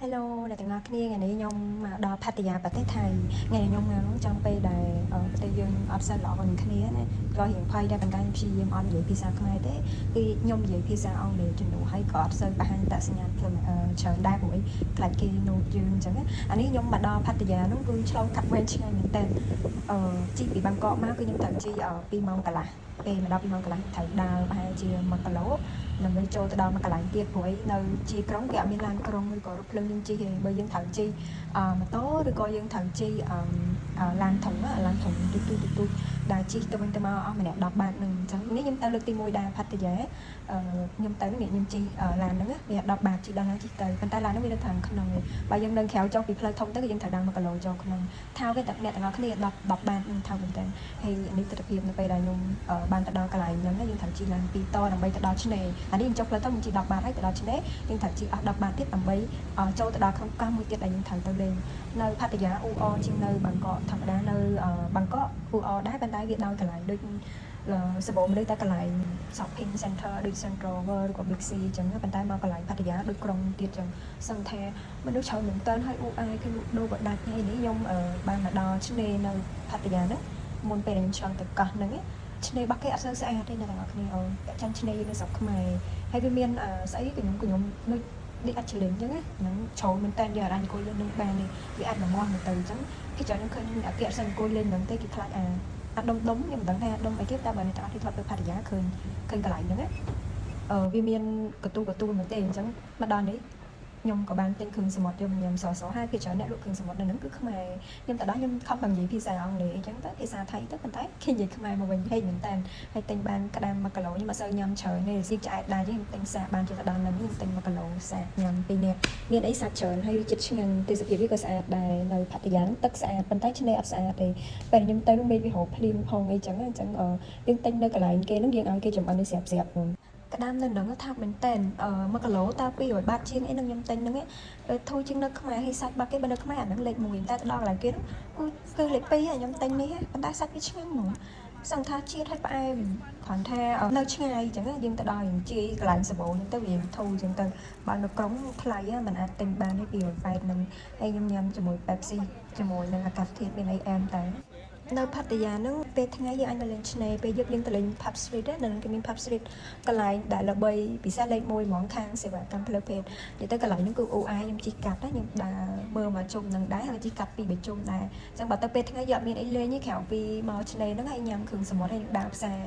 Hello អ្នកទាំងអស់គ្នាថ្ងៃនេះខ្ញុំមកដល់ផាតាយាប្រទេសថៃថ្ងៃនេះខ្ញុំមកចំពេលដែលប្រទេសយើងអត់សូវល្អនឹងគ្នាណាក៏រៀងភ័យដែរប៉ុន្តែខ្ញុំព្យាយាមអត់និយាយភាសាខ្មែរទេគឺខ្ញុំនិយាយភាសាអង់គ្លេសជំនួសហើយក៏អត់សូវបង្ហាញអត្តសញ្ញាណផ្លូវច្រើនដែរព្រោះអីខ្លាចគេនោតយើងអញ្ចឹងណាអានេះខ្ញុំមកដល់ផាតាយានោះគឺឆ្លងកាត់វែងឆ្ងាយមែនតើជិះពីបាងកកមកគឺខ្ញុំត្រូវជិះ2ម៉ោងកន្លះពេលមកដល់2ម៉ោងកន្លះត្រូវដើរប្រហែលជា1គីឡូដើម្បីចូលទៅដល់មួយកន្លែងទៀតព្រោះអីនៅជាក្រុងគេអត់មានឡានក្រុងឬក៏រថភ្លើងយើងជិះទេបើយើងត្រូវជិះម៉ូតូឬក៏យើងត្រូវជិះឡានធំឡានធំទូទូទូដែលជិះទៅវិញទៅមកអស់ម្នាក់10បាតនឹងអញ្ចឹងនេះខ្ញុំទៅលើកទី1ដែរផាតាយាខ្ញុំទៅនេះខ្ញុំជិះឡានហ្នឹងវា10បាតជិះដល់ណាជិះទៅប៉ុន្តែឡានហ្នឹងវានៅខាងក្នុងឯងបើយើងនៅក្រៅចុះពីផ្លូវធំទៅគឺយើងត្រូវដើរ1គីឡូចូលក្នុងថោកទេតែអ្នកទាំងអស់គ្នា10 10បាតនឹងថោកមែនតើហើយនេះទស្សនវិជ្ជានៅពេលដែលខ្ញុំបានទៅដល់កន្លែងហ្នឹងយើងត្រូវជិះឡាន2តដើម្បីទៅដល់ឆ្នេរអានេះយើងចុះផ្លូវធំយើងជិះ10បាតហើយទៅដល់ឆ្នេរយើងត្រូវជិះអស់10បាតទៀតដើម្បីចូលទៅដល់ក្នុងកោះមួយទៀតដែលយើងត្រូវទៅលេងនៅផាតាយាអ៊ូអជាងនៅបាងកកធម្មតានៅបាងកកអ៊ូអដែរប៉ុន្តែវាដោយកន្លែងដូចសបោមនុស្សតែកន្លែង shopping center ដូច Central World ឬក៏ Big C អញ្ចឹងប៉ុន្តែមកកន្លែងផាតាយាដូចក្រុងទៀតអញ្ចឹងសឹងថាមនុស្សច្រើនមែនតើហើយអ៊ូអាយគឺដូរក៏ដាច់ហើយនេះខ្ញុំបានមកដល់ឆ្នេរនៅផាតាយាហ្នឹងមុនពេលដែលខ្ញុំឆ្លងទៅកោះហ្នឹងឆ្នេររបស់គេអត់សូវស្អាតទេអ្នកទាំងអស់គ្នាអូចាញ់ឆ្នេរនៅស្រុកខ្មែរហើយវាមានស្អីខ្ញុំខ្ញុំដូចដូចអាចឆ្លេងអញ្ចឹងណាហ្នឹងជ្រៅមែនតើយើងអាចអង្គុយលេងនឹងបានទេវាអាចមមាស់មកទៅអញ្ចឹងគេច្រើនខ្ញុំឃើញគេអត់សូវអង្គុយលេងហ្នឹងទេគេខ្លាចអាអាដុំដុំខ្ញុំមិនដឹងថាដុំអីគេតែបើអ្នកទាំងអស់ที่ធ្លាប់ទៅផាតាយាឃើញឃើញកន្លែងហ្នឹងណាវាមានកទូកទូមែនទេអញ្ចឹងមកដល់នេះខ្ញុំក៏បានទិញគ្រឿងសមុទ្រយកមកញ៉ាំសសហើយគេច្រើនអ្នកលក់គ្រឿងសមុទ្រនៅហ្នឹងគឺខ្មែរខ្ញុំទៅដល់ខ្ញុំខំតែនិយាយភាសាអង់គ្លេសអញ្ចឹងទៅភាសាថៃទៅប៉ុន្តែគេនិយាយខ្មែរមកវិញហេមែនតើហើយទិញបានក្តាម1គីឡូខ្ញុំអត់សូវញ៉ាំច្រើនទេស៊ីឆ្អែតដែរខ្ញុំទិញសាកបានជាទៅដល់ហ្នឹងខ្ញុំទិញ1គីឡូសាកញ៉ាំពីរនាក់មានអីសាច់ច្រើនហើយរសជាតិឆ្ងាញ់ទេសភាពវាក៏ស្អាតដែរនៅផាតាយាហ្នឹងទឹកស្អាតប៉ុន្តែឆ្នេរអត់ស្អាតទេពេលខ្ញុំទៅនោះមេឃវារកភ្លៀងផងអីចឹងអញ្ចឹងយើងទិញនៅកន្លែងគេហ្នឹងយើងឲ្យគេចម្អិនឲ្យស្រាប់ស្រាប់ហ្មងក្តាមនៅនឹងថាមែនតើ1គីឡូតើ200បាតជាងអីនឹងខ្ញុំទិញហ្នឹងធូរជាងនៅខ្មែរហើយសាច់បាក់គេបើនៅខ្មែរអាហ្នឹងលេខ1តែទៅដល់កន្លែងគេហ្នឹងគឺគឺលេខ2ខ្ញុំទិញនេះប៉ុន្តែសាច់វាឆ្ងាញ់ហ្មងសឹងថាជាតិឲ្យផ្អែមគ្រាន់ថានៅឆ្ងាយអញ្ចឹងយើងទៅដល់រៀងជាយកន្លែងសបោអញ្ចឹងទៅវាធូរអញ្ចឹងទៅបើនៅក្រុងថ្លៃមិនអាចទិញបានទេ280ហ្នឹងហើយខ្ញុំញ៉ាំជាមួយ Pepsi ជាមួយនឹងអាកាសធាតុមានអីអែមតែនៅផាតាយាហ្នឹងពេលថ្ងៃយើងអាចមកលេងឆ្នេរពេលយប់យើងទៅលេង Pub Street ណានៅគេមាន Pub Street កន្លែងដែលល្បីពិសេសលេខ1ហ្មងខាងសេវាកម្មផ្លូវភេទនិយាយទៅកន្លែងហ្នឹងគឺ OI ខ្ញុំជិះកាត់ណាខ្ញុំដើរមើលមកជុំនឹងដែរហើយជិះកាត់ពីបិជុំដែរអញ្ចឹងបើទៅពេលថ្ងៃយើងអត់មានអីលេងទេក្រៅពីមកឆ្នេរហ្នឹងហើយញ៉ាំគ្រឿងសមុទ្រហើយដើរផ្សារ